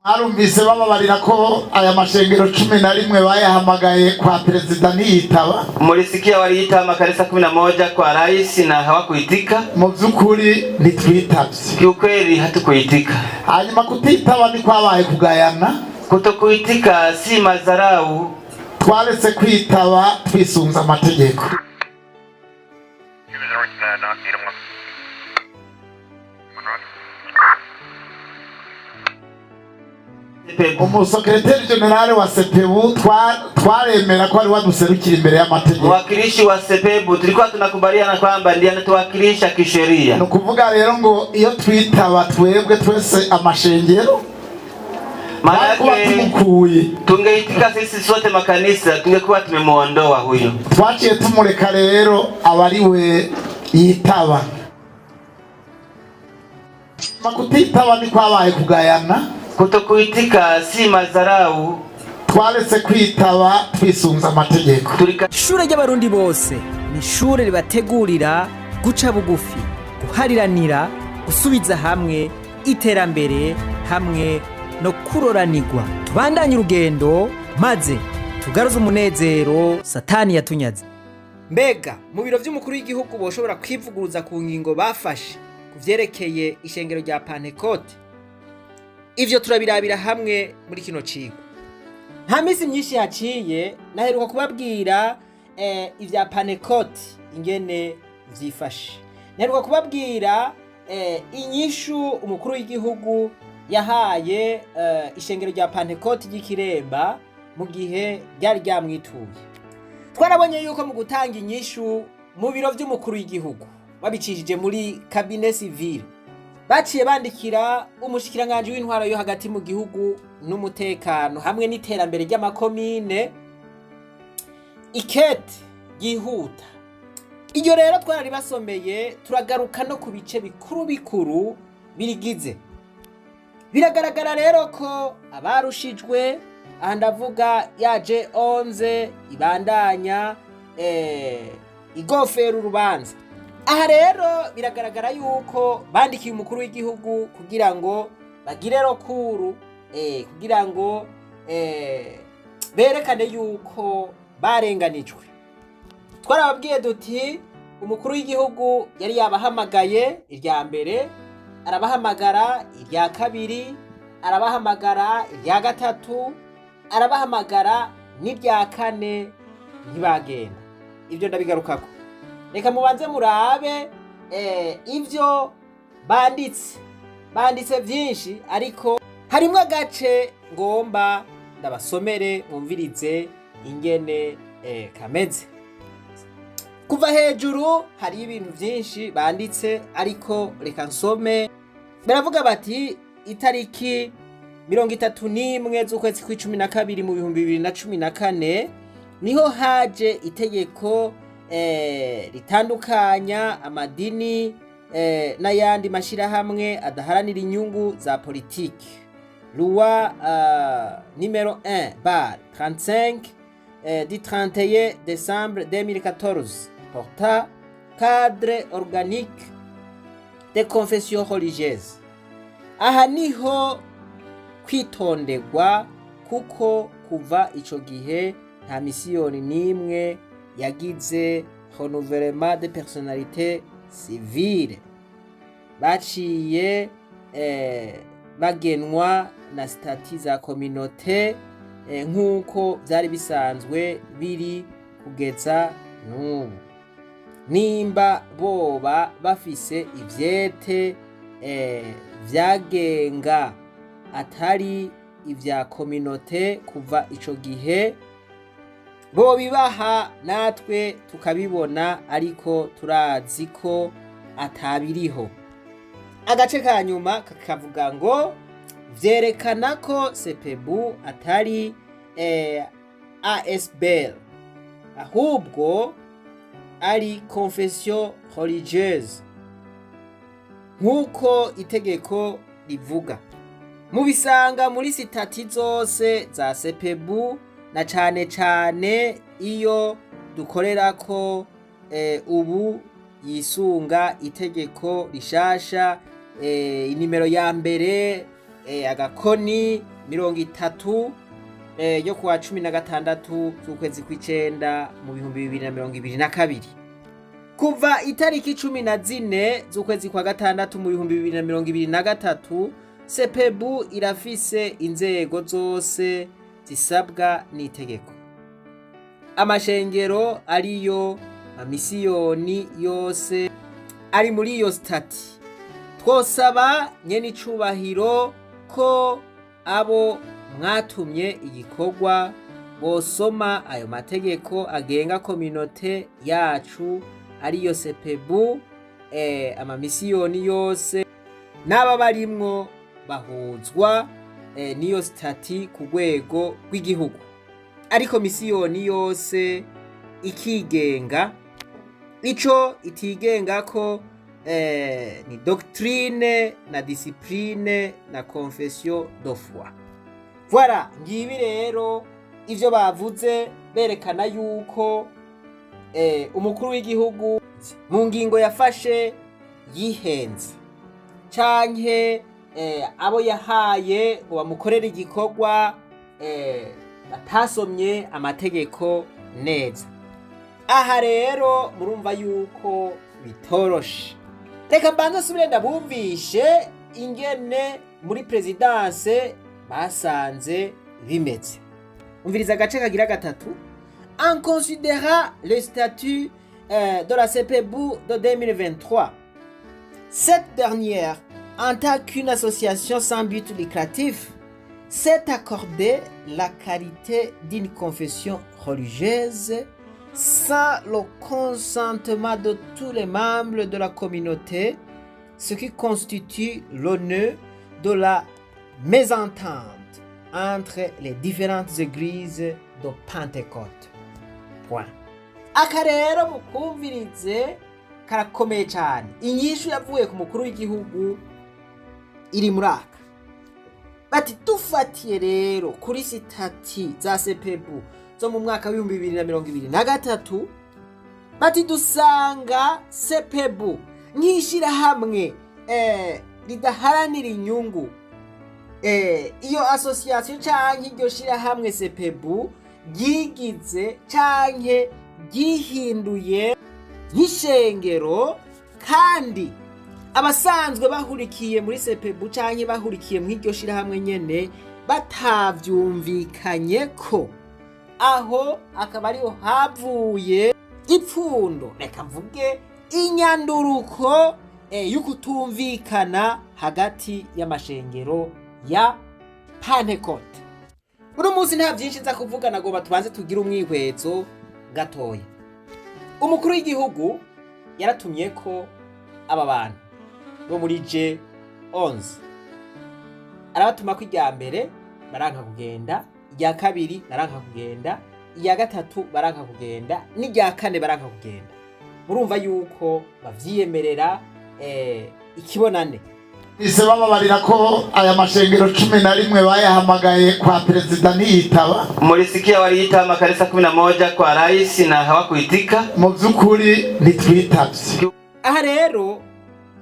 Arumvise bababarira ko aya mashengero 11 bayahamagaye kwa perezida ntiyitaba. Mulisikia waliita makanisa 11 kwa rais na hawakuitika. Mu by'ukuri ntitwitavye. Kiukweli hatukuitika. Hanyuma kutitaba ntikwabaye kugayana. Kutokuitika si madharau. Twaretse kwitaba twisunze amategeko. Umusekreteri generale wa CPU twaremera ko ari waduserukira imbere y'amategeko. Mwakilishi wa Sepebu tulikuwa tunakubaliana kwamba ndiye anatuwakilisha kisheria. Ni ukuvuga rero ngo iyo twitaba twebwe twese amashengero Maana kuba yake tumukuye. Tungeitika sisi sote makanisa tungekuwa tumemuondoa huyo. Twaciye tumureka rero aba ari we yitaba. Kutitaba ntikwabaye kugayana. Kutokuitika si madharau. Twaretse kwitaba twisunze amategeko. Tulika Ishure ry'Abarundi bose ni ishure ribategurira guca bugufi, guhariranira, gusubiza hamwe, iterambere hamwe no kuroranirwa. Tubandanye urugendo maze tugaruze umunezero Satani yatunyaze. Mbega mu biro vy'umukuru w'igihugu boshobora kwivuguruza ku ngingo bafashe ku vyerekeye ishengero rya Pantekote? Ivyo turabirabira hamwe muri kino cigwa. Nta minsi myinshi haciye naheruka kubabwira ivya Pantekote ingene vyifashe. Naheruka kubabwira inyishu umukuru w'igihugu yahaye ishengero rya Pantekote ry'Ikiremba mu gihe ryari ryamwituye. Twarabonye yuko mu gutanga inyishu mu biro vy'umukuru w'igihugu babicishije muri cabinet civile, baciye bandikira umushikiranganji w'intwaro yo hagati mu gihugu n'umutekano hamwe n'iterambere ry'amakomine ikete ryihuta. Iryo rero twararibasomeye, turagaruka no ku bice bikuru bikuru birigize. Biragaragara rero ko abarushijwe, aha ndavuga yaje 11 ibandanya igofera urubanza. Aha rero biragaragara yuko bandikiye umukuru w'igihugu kugira ngo bagire recours, kugira ngo berekane yuko barenganijwe. Twarababwiye duti umukuru w'igihugu yari yabahamagaye irya mbere, arabahamagara irya kabiri, arabahamagara irya gatatu, arabahamagara n'irya kane, ntibagenda. Ibyo ndabigarukako. Reka mubanze murabe ivyo banditse. Banditse byinshi ariko harimwo agace ngomba ndabasomere mwumvirize ingene kameze. Kuva hejuru hari ibintu byinshi banditse ariko reka nsome. Baravuga bati itariki 31 z'ukwezi kw'icumi na kabiri mu 2014 niho haje itegeko ritandukanya amadini n'ayandi mashirahamwe adaharanira inyungu za politiki, loi numéro 1 barre 35 du 31 décembre 2014 portant cadre organique des confessions religieuses. Aha niho kwitonderwa kuko kuva ico gihe nta misiyoni n'imwe yagize renouvellement de personnalité civile. Baciye bagenwa na statuts za communauté nk'uko vyari bisanzwe biri kugeza n'ubu. Nimba boba bafise ivyete vyagenga atari ivya communauté kuva ico gihe, bobibaha natwe tukabibona, ariko turazi ko atabiriho. Agace ka nyuma kakavuga ngo vyerekana ko Sepebu atari ASBL ahubwo ari confession religieuse nk'uko itegeko rivuga. Mubisanga muri statuts zose za Sepebu na cane cane iyo dukorerako ubu yisunga itegeko rishasha inimero ya mbere agakoni 30 yo kuwa 16 z'ukwezi kw'icenda mu 2022. Kuva itariki 14 z'ukwezi kwa gatandatu mu 2023, CEPEBU irafise inzego zose zisabwa n'itegeko. Amashengero ariyo amisiyoni yose ari muri iyo statut. Twosaba nyene icubahiro ko abo mwatumye igikorwa bosoma ayo mategeko agenga communauté yacu ariyo CEPEBU, amamisiyoni yose n'aba barimwo bahuzwa n'iyo statut ku rwego rw'igihugu, ariko misiyoni yose ikigenga. Ico itigenga ko ni doctrine na discipline na confession de foi. Voilà, ngibi rero ivyo bavuze berekana yuko umukuru w'igihugu mu ngingo yafashe yihenze, canke abo yahaye ngo bamukorere igikorwa batasomye amategeko neza. Aha rero murumva yuko bitoroshe. Reka mbanze nsubire ndabumvishe ingene muri présidence basanze bimeze. Umviriza agace kagira gatatu: En considérant le statut de la CEPEBU de 2023, cette dernière, en tant qu'une association sans but lucratif, s'est accordé la qualité d'une confession religieuse sans le consentement de tous les membres de la communauté, ce qui constitue le nœud de la mésentente entre les différentes églises de Pentecôte. Point. Aka rero mukumvirize karakomeye cyane. Inyishu yavuye ku mukuru w'igihugu iri muri aka. Bati dufatiye rero kuri statuts za CEPEBU zo mu mwaka w'2023, bati dusanga CEPEBU nk'ishyirahamwe ridaharanira inyungu. Iyo association canke iryo shirahamwe CEPEBU ryigize canke ryihinduye nk'ishengero, kandi abasanzwe bahurikiye muri CEPEBU canke bahurikiye muri iryo shirahamwe nyene batavyumvikanye ko, aho akaba ariho havuye ipfundo, reka mvuge inyanduruko y'ukutumvikana hagati y'amashengero ya Pantekote. Uno munsi nta byinshi nza kuvuga, nagomba tubanze tugire umwihwezo gatoya. Umukuru w'igihugu yaratumye ko aba bantu bo muri G11, arabatuma ko irya mbere baranka kugenda, irya kabiri baranka kugenda, irya gatatu baranka kugenda, n'irya kane baranka kugenda. Murumva yuko bavyiyemerera ikibonane. Ise bababarira ko aya mashengero 11 bayahamagaye kwa perezida ntiyitaba. Mulisikia waliita makanisa 11 kwa rais na hawakuitika. Mu by'ukuri ntitwitavye. Aha rero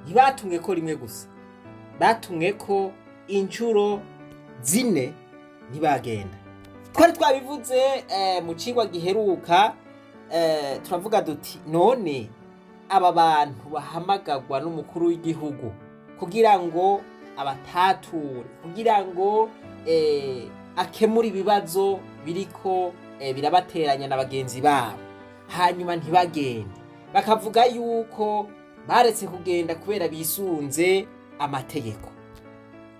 ntibatumwe ko rimwe gusa, batumwe ko inshuro zine ntibagenda. Twari twabivuze mu cigwa giheruka, turavuga duti none aba bantu bahamagagwa n'umukuru w'igihugu kugira ngo abatature, kugira ngo akemure ibibazo biriko birabateranya na bagenzi babo, hanyuma ntibagende, bakavuga yuko baretse kugenda kubera bisunze amategeko,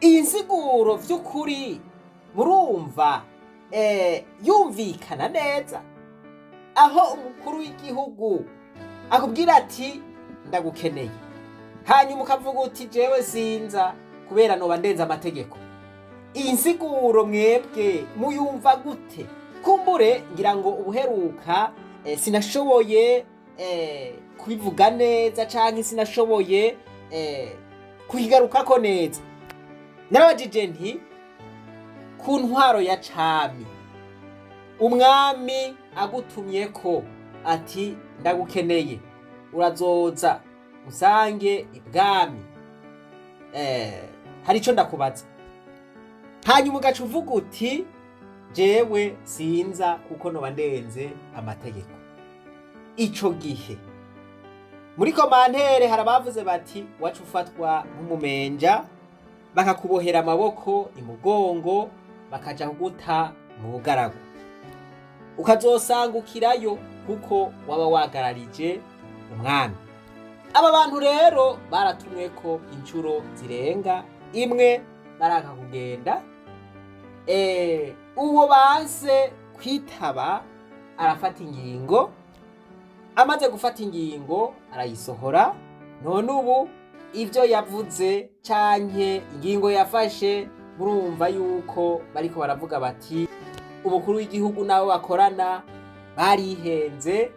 iyi nsiguro vy'ukuri murumva yumvikana neza? Aho umukuru w'igihugu akubwira ati ndagukeneye, hanyuma ukavuga uti jewe sinza kubera noba ndenze amategeko, iyi nsiguro mwebwe muyumva gute? Kumbure ngira ngo ubuheruka sinashoboye kubivuga neza canke sinashoboye kuyigarukako neza. Narabajije nti ku ntwaro ya cami, umwami agutumye ko ati ndagukeneye, urazoza usange ibwami, hari ico ndakubaza. Hanyuma ugaca uvuga uti jewe sinza kuko noba ndenze amategeko. Ico gihe muri commentaire hari abavuze bati waca ufatwa nk'umumenja, bakakubohera amaboko imugongo, bakaja kuguta mu bugaragu, ukazosangukirayo kuko waba wagararije umwami. Aba bantu rero baratumwe ko inshuro zirenga imwe baranka kugenda. Uwo banse kwitaba arafata ingingo, amaze gufata ingingo arayisohora. None ubu ibyo yavuze canke ingingo yafashe, murumva yuko bariko baravuga bati umukuru w'igihugu n'abo bakorana barihenze,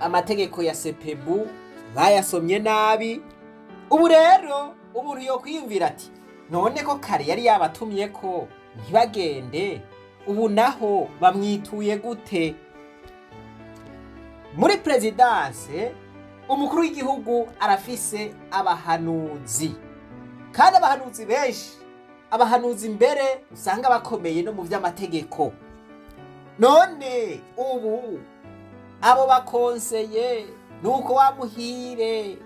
amategeko ya CPBU bayasomye nabi. Ubu rero umuntu yokwiyumvira ati none ko kare yari yabatumye ko ntibagende, ubu naho bamwituye gute? Muri présidence umukuru w'igihugu arafise abahanuzi, kandi abahanuzi benshi, abahanuzi mbere usanga bakomeye no mu vy'amategeko. None ubu abo bakonseye nuko wamuhire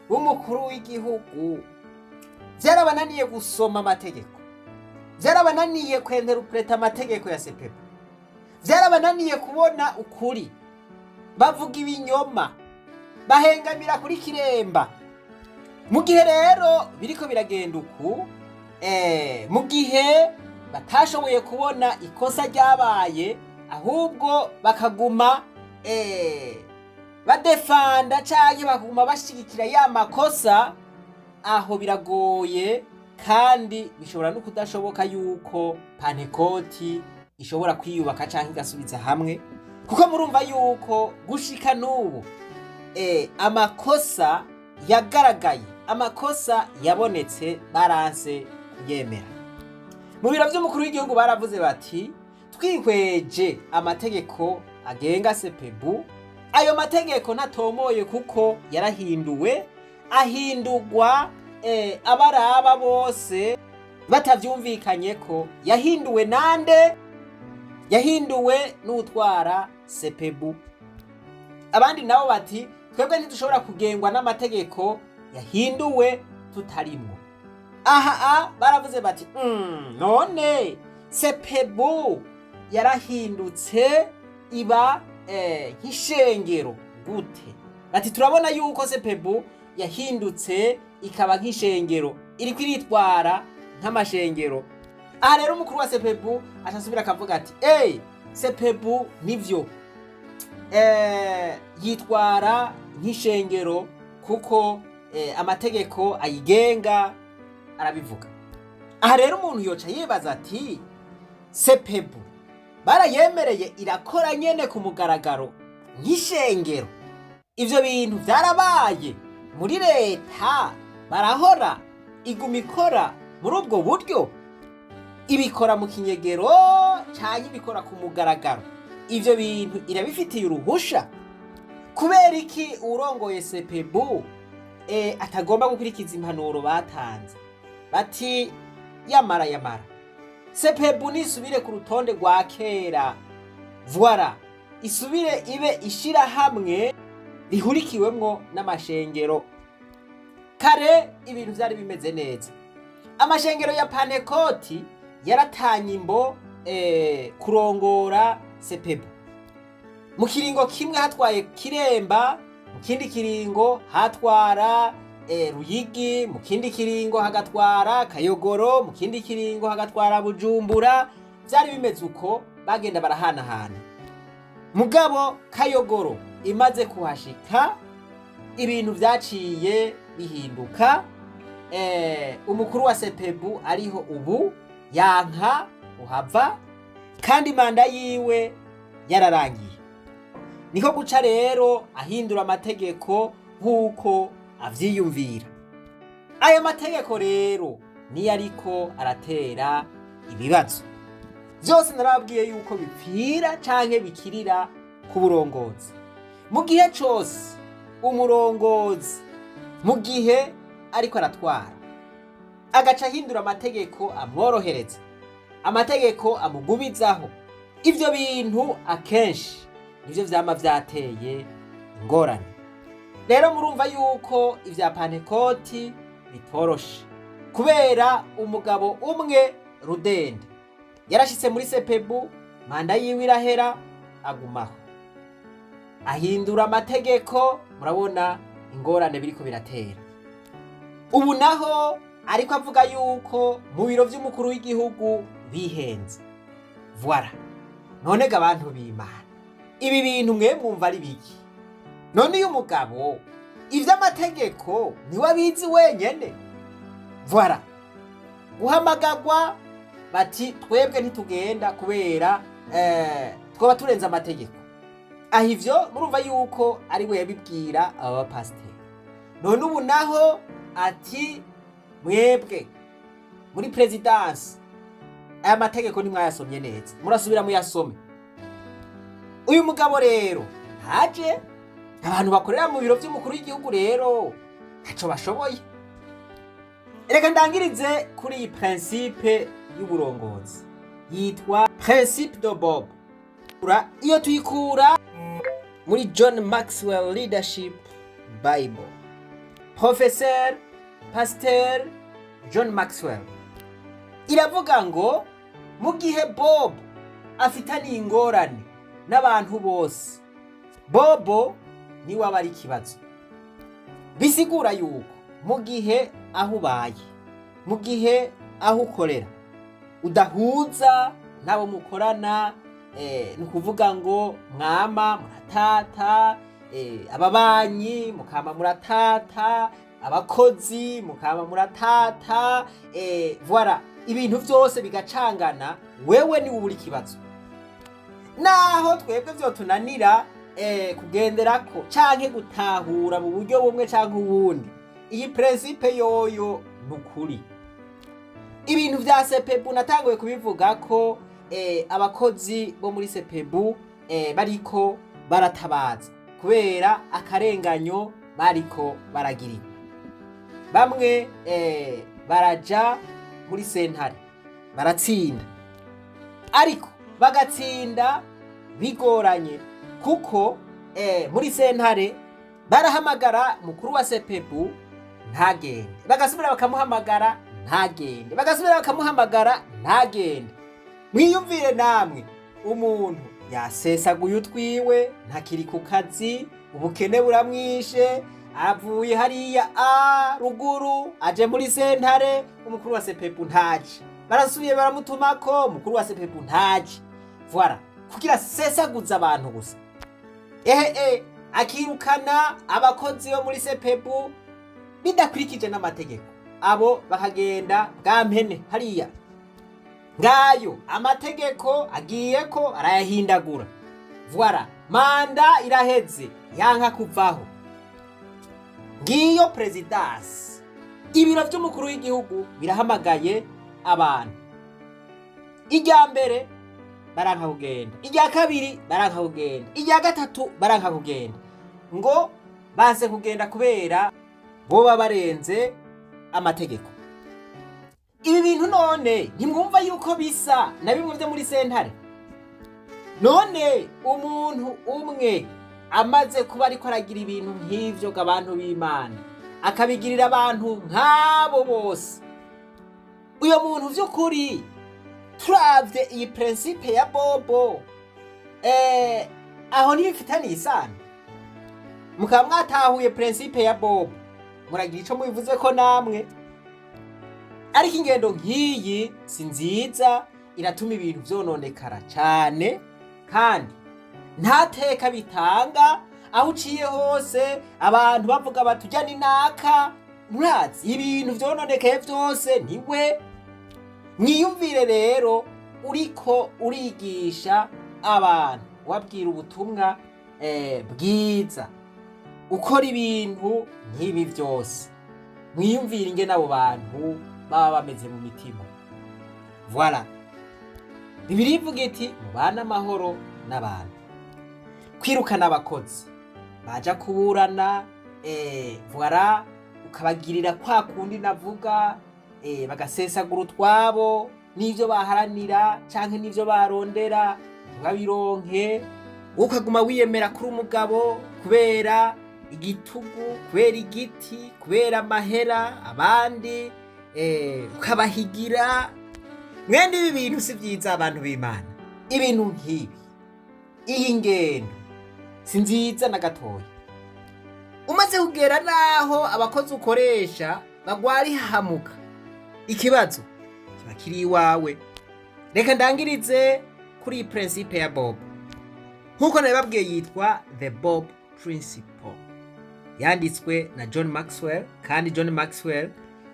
w'umukuru w'igihugu vyarabananiye gusoma amategeko, vyarabananiye kwenterupureta amategeko ya CPBU, vyarabananiye kubona ukuri, bavuga ibinyoma, bahengamira kuri kiremba. Mu gihe rero biriko biragenda uku, mu gihe batashoboye kubona ikosa ryabaye, ahubwo bakaguma badefanda canke bakaguma bashigikira ya makosa, aho biragoye kandi bishobora no kudashoboka yuko Pantekoti ishobora kwiyubaka canke igasubiza hamwe, kuko murumva yuko gushika n'ubu amakosa yagaragaye, amakosa yabonetse, baranse kuyemera. Mu biro vy'umukuru w'igihugu baravuze bati twihweje amategeko agenga CPBU, ayo mategeko ntatomoye kuko yarahinduwe, ahindurwa abaraba bose batavyumvikanye ko yahinduwe nande, yahinduwe n'utwara CPBU. Abandi nabo bati twebwe ntidushobora kugengwa n'amategeko yahinduwe tutarimwo. Aha baravuze bati none CPBU yarahindutse iba nk'ishengero gute? Bati turabona yuko CPBU yahindutse ikaba nk'ishengero, iriko iritwara nk'amashengero. Aha rero umukuru wa CPBU acasubira akavuga ati ey, CPBU nivyo yitwara nk'ishengero kuko amategeko ayigenga arabivuga. Aha rero umuntu yoca yibaza ati CPBU barayemereye irakora nyene ku mugaragaro nk'ishengero? Ivyo bintu vyarabaye muri leta, barahora iguma ikora muri ubwo buryo, ibikora mu kinyegero canke ibikora ku mugaragaro? Ivyo bintu irabifitiye uruhusha? Kubera iki urongoye CPBU atagomba gukurikiza impanuro batanze? Bati yamara yamara CPBU nisubire ku rutonde rwa kera, voilà, isubire ibe ishirahamwe rihurikiwemwo n'amashengero. Kare ibintu vyari bimeze neza, amashengero ya Pantekoti yaratanye imbo kurongora CPBU. Mu kiringo kimwe hatwaye Kiremba, mu kindi kiringo hatwara Ruyigi, mu kindi kiringo hagatwara Kayogoro, mu kindi kiringo hagatwara Bujumbura. Vyari bimeze uko, bagenda barahanahana. Mugabo Kayogoro imaze kuhashika ibintu vyaciye bihinduka. Umukuru wa CPBU ariho ubu yanka uhava, kandi manda yiwe yararangiye. Niko guca rero ahindura amategeko nk'uko avyiyumvira. Ayo mategeko rero niyo ariko aratera ibibazo vyose. Narababwiye yuko bipfira canke bikirira ku burongozi. Mu gihe cose umurongozi, mu gihe ariko aratwara, agaca ahindura amategeko amworohereza. Amategeko amugubizaho. Ivyo bintu akenshi nivyo vyama vyateye ingorane. Rero murumva yuko ivya Pantekoti bitoroshe, kubera umugabo umwe rudende yarashitse muri CEPEBU, manda yiwe irahera, agumaho ahindura amategeko. Murabona ingorane biriko biratera. Ubu naho ariko avuga yuko mu biro vy'umukuru w'igihugu bihenze. Voilà. None ga abantu b'Imana, ibi bintu mwe mwumva ari biki? None uyu mugabo ivy'amategeko niwe abizi wenyene? Voilà. Guhamagagwa bati: "Twebwe ntitugenda kubera twoba turenze amategeko." Aho ivyo murumva yuko ari we yabibwira aba bapasiteri. None ubu naho ati: "Mwebwe muri présidence, aya mategeko ntimwayasomye neza, murasubira muyasome." Uyu mugabo rero ntaje. Abantu bakorera mu biro vy'umukuru w'igihugu rero ntaco bashoboye. Reka ndangirize kuri iyi principe y'uburongozi yitwa principe de Bob. Iyo tuyikura muri John Maxwell Leadership Bible, Professeur Pasteur John Maxwell. Iravuga ngo mu gihe Bob afitaniye ingorane n'abantu bose, Bobo niwe aba ari ikibazo. Bisigura yuko mu gihe aho ubaye, mu gihe aho ukorera udahuza n'abo mukorana, ni ukuvuga ngo mwama muratata, ababanyi mukama muratata, abakozi mukama muratata, voilà, ibintu byose bigacangana, wewe niwe ubura ikibazo. Naho twebwe vyotunanira kugenderako canke gutahura mu buryo bumwe canke ubundi, iyi principe yoyo ni ukuri. Ibintu vya CEPEBU natanguye kubivuga ko abakozi bo muri CEPEBU bariko baratabaza kubera akarenganyo bariko baragirirwa. Bamwe baraja muri sentare baratsinda, ariko bagatsinda bigoranye, kuko muri sentare barahamagara mukuru wa CEPEBU ntagende, bagasubira bakamuhamagara ntagende, bagasubira bakamuhamagara ntagende. Mwiyumvire namwe, umuntu yasesaguye utwiwe, ntakiri ku kazi, ubukene buramwishe, avuye hariya a ruguru aje muri sentare, umukuru wa CEPEBU ntaje. Barasubiye baramutumako, umukuru wa CEPEBU ntaje. Voilà, kugira sesaguza abantu gusa. Ehe, akirukana abakozi bo muri CEPEBU bidakurikije n'amategeko, abo bakagenda bwa mpene hariya. Ngayo amategeko agiye ko arayahindagura. Voilà, manda iraheze, yanka kuvaho. Ngiyo présidence, ibiro vy'umukuru w'igihugu birahamagaye abantu. Irya mbere baranka kugenda, irya kabiri baranka kugenda, irya gatatu baranka kugenda, ngo banse kugenda kubera boba barenze amategeko. Ibi bintu none ntimwumva yuko bisa na bimwe vyo muri sentare? None umuntu umwe amaze kuba ariko aragira ibintu nk'ivyo, abantu b'Imana, akabigirira abantu nk'abo bose, uyo muntu vy'ukuri, turavye iyi principe ya Bobo, aho ntibifitaniye isano? Mukaba mwatahuye principe ya Bobo, muragira ico mubivuze ko namwe. Ariko ingendo nk'iyi si nziza, iratuma ibintu vyononekara cane, kandi nta teka bitanga. Aho uciye hose abantu bavuga bati: "Ujya ni naka, murazi ibintu vyononekaye vyose niwe." Mwiyumvire rero uriko urigisha abantu, wabwira ubutumwa bwiza, ukora ibintu nk'ibi byose. Mwiyumvire ingene abo bantu baba bameze mu mitima. Voilà, Bibiliya ivuga iti: "Mubane amahoro n'abantu." Kwirukana abakozi baja kuburana, voilà, ukabagirira kwa kundi navuga, bagasesagura utwabo. n'ivyo baharanira canke n'ivyo barondera ntibabironke. Ukaguma wiyemera kuri umugabo kubera igitugu, kubera igiti, kubera amahera, abandi ukabahigira. Mwene ibi bintu si byiza, abantu b'Imana. Ibintu nk'ibi, iyi ngendo si nziza na gatoya. Umaze kugera n'aho abakozi ukoresha bagwara ihahamuka, ikibazo kiba kiri iwawe. Reka ndangirize kuri iyi principe ya Bob. Nk'uko nabibabwiye, yitwa The Bob Principle, yanditswe na John Maxwell. Kandi John Maxwell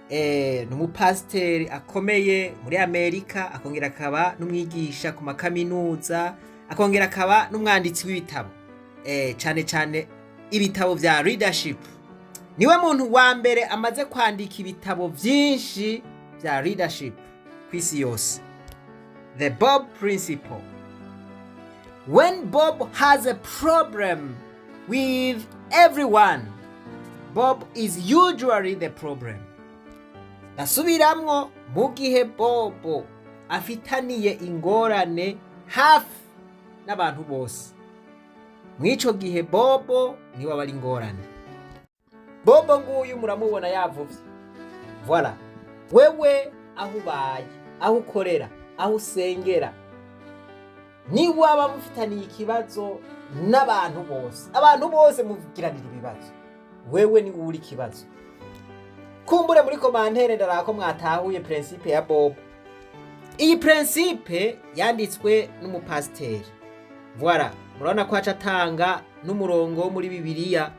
ni umupasiteri akomeye muri Amerika, akongera akaba n'umwigisha ku makaminuza, akongera akaba n'umwanditsi w'ibitabo, cane cane ibitabo vya leadership. Niwe muntu wa mbere amaze kwandika ibitabo vyinshi vya leadership ku isi yose. The Bob Principle: when Bob has a problem with everyone, Bob is usually the problem. Ndasubiramwo: mu gihe Bobo afitaniye ingorane hafi n'abantu bose, mw'ico gihe Bobo niwe aba ari ingorane. Bobo nguyu muramubona yavuvye. Voilà. Wewe aho ubaye, aho ukorera, aho usengera, niwaba mufitaniye ikibazo n'abantu bose, abantu bose mugiranira ibibazo, wewe niwe uri ikibazo. Kumbure muri commentaire ndaraba ko mwatahuye principe ya Bob. Iyi principe yanditswe n'umupasiteri. Voilà, murabona ko aca atanga n'umurongo wo muri Bibiliya,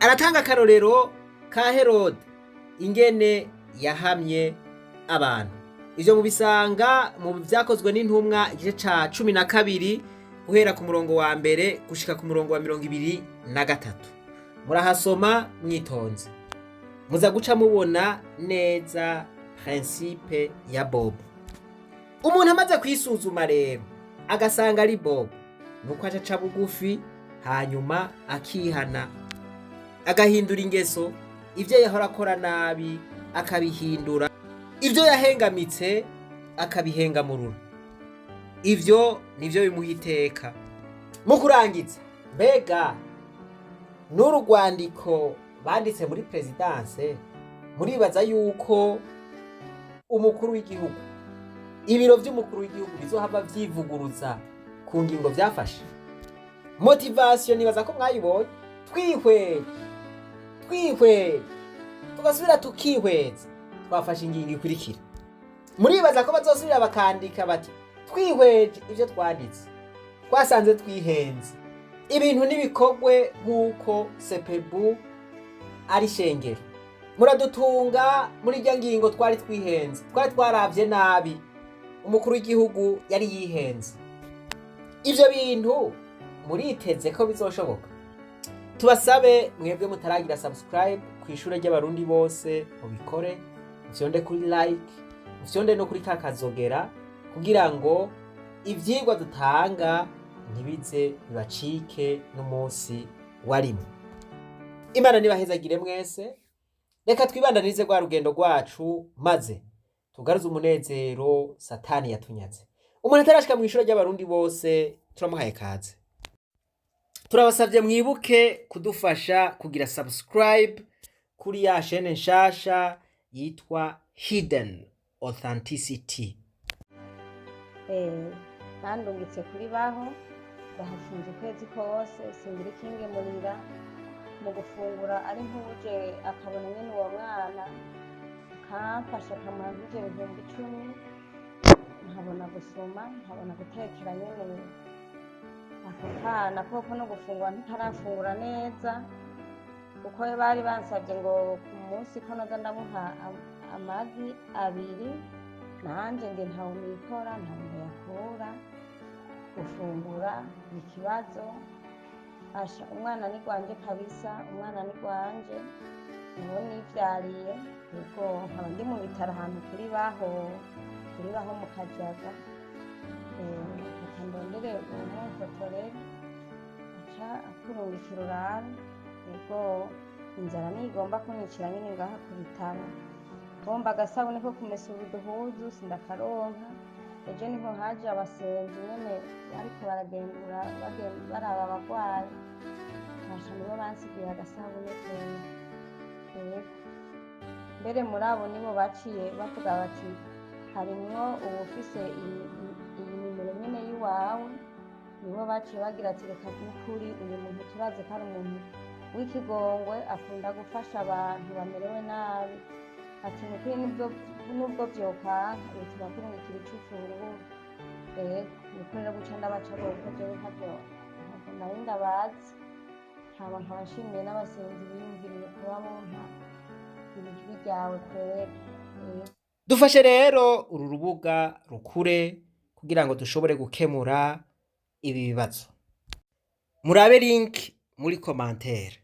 aratanga akarorero ka Herode ingene yahamye abantu. Ivyo mubisanga mu Vyakozwe n'Intumwa, igice ca 12, guhera ku murongo wa 1 gushika ku murongo wa 23. Murahasoma mwitonze, muza guca mubona neza principe ya Bob. Umuntu amaze kwisuzuma rero agasanga ari Bob, nuko aca aca bugufi, hanyuma akihana, agahindura ingeso. Ibyo yahora akora nabi akabihindura, ibyo yahengamitse akabihengamurura. Ibyo nibyo bimuha iteka. Mu kurangiza, mbega n'uru rwandiko banditse muri présidence, muribaza yuko umukuru w'igihugu, ibiro by'umukuru w'igihugu bizohava vyivuguruza ku ngingo vyafashe? Motivation nibaza ko mwayibonye. Twihweje, twihweje, tugasubira tukihweza, twafashe ingingo ikurikira. Muribaza ko bazosubira bakandika bati: "Twihweje ibyo twanditse, twasanze twihenze, ibintu n'ibikorwe nk'uko CEPEBU ari shengero, muradutunga muri irya ngingo twari twihenze, twari twaravye nabi, umukuru w'igihugu yari yihenze"? Ivyo bintu muriteze ko bizoshoboka? Tubasabe mwebwe mutaragira subscribe ku Ishure ry'Abarundi Bose, mubikore, mufyonde kuri like, mufyonde no kuri kakazogera, kugira ngo ivyigwa dutanga ntibize bibacike n'umunsi warimwe. Imana nibahezagire mwese. Reka twibandanirize rwa rugendo rwacu, maze tugaruze umunezero Satani yatunyaze. Umuntu atarashika mu Ishure ry'Abarundi Bose, turamuhaye kaze. Turabasabye mwibuke kudufasha kugira subscribe kuri ya chaîne nshasha yitwa Hidden Authenticity. Bandungitse kuri baho, bahafunze ukwezi kose, singira ikingemurira mu gufungura. Ari nk'uje akabona nyene uwo mwana, akamfasha, akamuha nk'ivyo 10,000, nkabona gusoma, nkabona gutekera nyene ako kana, koko no gufungura ntikarafungura neza, kuko bari bansabye ngo ku munsi ko noza ndamuha amagi 2, nanje nge ntawe nikora, ntawe ndayakura. Gufungura ni ikibazo. Asha, umwana ni gwanje kabisa, umwana ni gwanje, niwo nivyariye. Yego, nkaba ndi mu bitaro ahantu kuri baho, kuri baho mu Kajaga. Reka ndondere uwumufotore aca akurungikira urabe. Yego, inzara niyo igomba kunyicira nyene ngaha ku bitaro. Bomba agasabune ko kumesura uduhuzu sindakaronka. Ejo niho haje abasenzi nyene bariko baragendura baraba abagwayi, basha nibo bansigiye agasabune kera. Yego, mbere muri abo nibo baciye bavuga bati harimwo uwufise iyi nimero nyene y'iwawe. Nibo baciye bagira ati reka n'ukuri uyu muntu turazi ko ari umuntu w'ikigongwe, akunda gufasha abantu bamerewe nabi. Ati nukuri nubwo vyokanka ubu turakurungikira ico ufungura. Yego, nukuri rero guca ndabaca kuko jewe ntavyo nari ndabazi. Hama nkaba nshimiye n'abasenzi biyumviriye kuba bompa ijwi ryawe kweri. Yego. Dufashe rero uru rubuga rukure kugira ngo dushobore gukemura ibi bibazo. Murabe link muri commentaire.